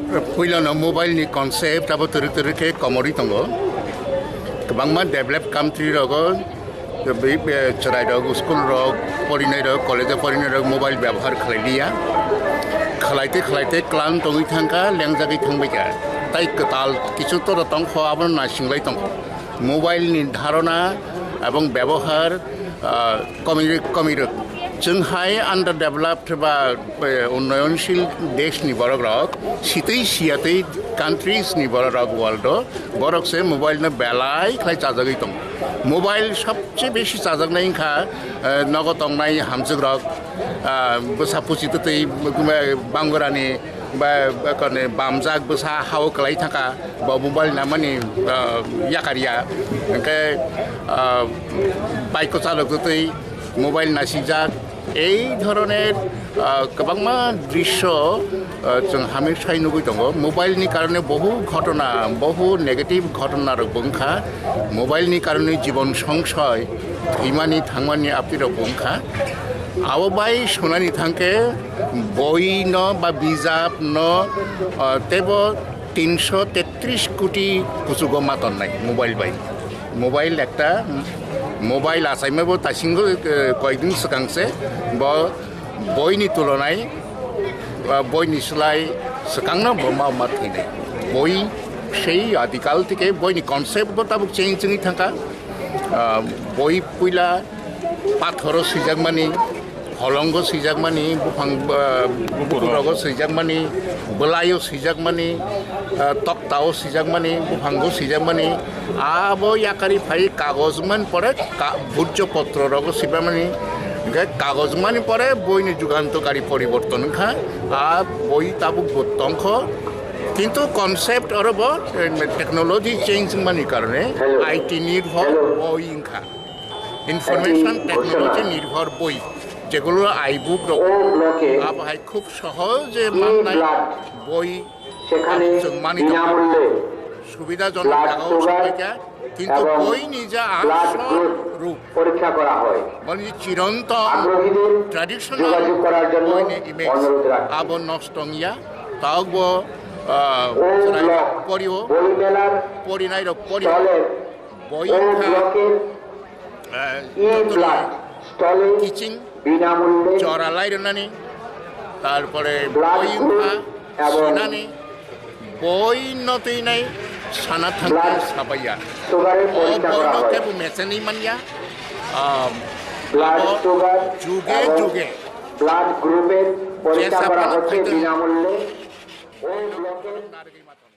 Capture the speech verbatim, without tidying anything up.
Puilano mobile ni concept abo twrwk twrwk khe komorwi tongo. Kwbangma developed country rogo, be, be, chwrai rok, school rok, porinai rok, college o porinai rok mobile byabohar khlai liya. Khlaite khlaite klan tongwi thangkha, lengjagwi thangbaikha. Tai kwtal kisu toro tongkho, abono nasinglai tongkho. Mobile ni dharona ebong byabohar, ah, komirwk, komirwk. Chwng hai underdeveloped ba, eh, unnoyonshil desh ni borok rok, sitwi siyatwi countries ni borok rok world o, borok se mobile no belai khlai chajagwi tongo. Mobile sobse besi chajaknai wngkha, eh, nogo tongnai hamjwk rok, ah, bwsa pusi twtwi, eh, bangorani ba, ba kone bamjak bwsa hao kwlai thangkha, bo mobile namani, ah, yakar ya. Hwnkhe, ah, bike o chalok twtwi mobile naisijak. Ei dhoroner, ah, kwbangma drisyo, ah, chwng hamesai nugwi tongo. Mobile ni karone bohu ghotona, bohu negative ghotona rok bo wngkha. Mobile ni karone jibon songsoy, thwimani thangmani apni rok bo wngkha. Abo bai sunani thangkhe, boi no ba bijap no, ah, tebo tinsho tetris koti kuchugo ma tonnai mobile bai. Mobile ekta, mobile achaima bo taisingo, eh, koyekdin swkang se bo boi ni tulonai, ah, boi ni slai swkang no bo ma ma thwinai. Boi sei adikal thike boi ni concept bo tabuk change wngwi thangkha. Ah, boi puila pathoro swijakmani, holongo swijakmani, buphang, ah, bukurogo swijakmani, bwlaio swijakmani, ah, toktao swijakmani, buphango swijakmani, abo yakari phai kagoj man pore ka-, bhurjo potro rogo swibamani, hwnkhe kagoj mani pore boini jugantokari poriborton wngkha, a boi tabuk bo tongkho, kintu concept oro bo, eh, technology change wngmani karone Hello. I T nirbhor Hello. boi wngkha. Information Hello. technology নির্ভর বই, যেগুলো আইবুক রকম, ও ব্লকে আবহাই খুব সহজে ই মান্নাই ব্লাড বই সেখানে আবু চুংমানি বিনামূল্যে সুবিধাজনক ব্লাড জায়গাও সুগার সবাইকে, কিন্তু এবং বই নিজে ব্লাড আসল গ্রুপ রূপ পরীক্ষা করা হয়। মানে চিরন্তন আগ্রহীদের ট্র্যাডিশনাল যোগাযোগ করার জন্য বই নি ইমেজ অনুরোধ রাখছি। আবো নষ্ট ইয়া তাও গো, আহ, ও ব্লক পড়িও বই মেলার পড়িনাই রক পড়িও স্টলে বই ও ব্লকের আহ, ই ব্লাড স্টলে কিচিং বিনামূল্যে চড়া লাইরনানি, তারপরে ব্লাড বই গ্রুপ উঠা এবং শুনানি, বই নতই নাই সানা থাকতে ব্লাড সাবাইয়া। সুগারের ও পরীক্ষা বই করা হয়। নতে বু মেসেনি মানিয়া, আম, ব্লাড আবো সুগার যুগে এবং যুগে ব্লাড গ্রুপের পরীক্ষা যে করা সাবানা হচ্ছে খাইতে বিনামূল্যে। ও ব্লকের নারী মাতন।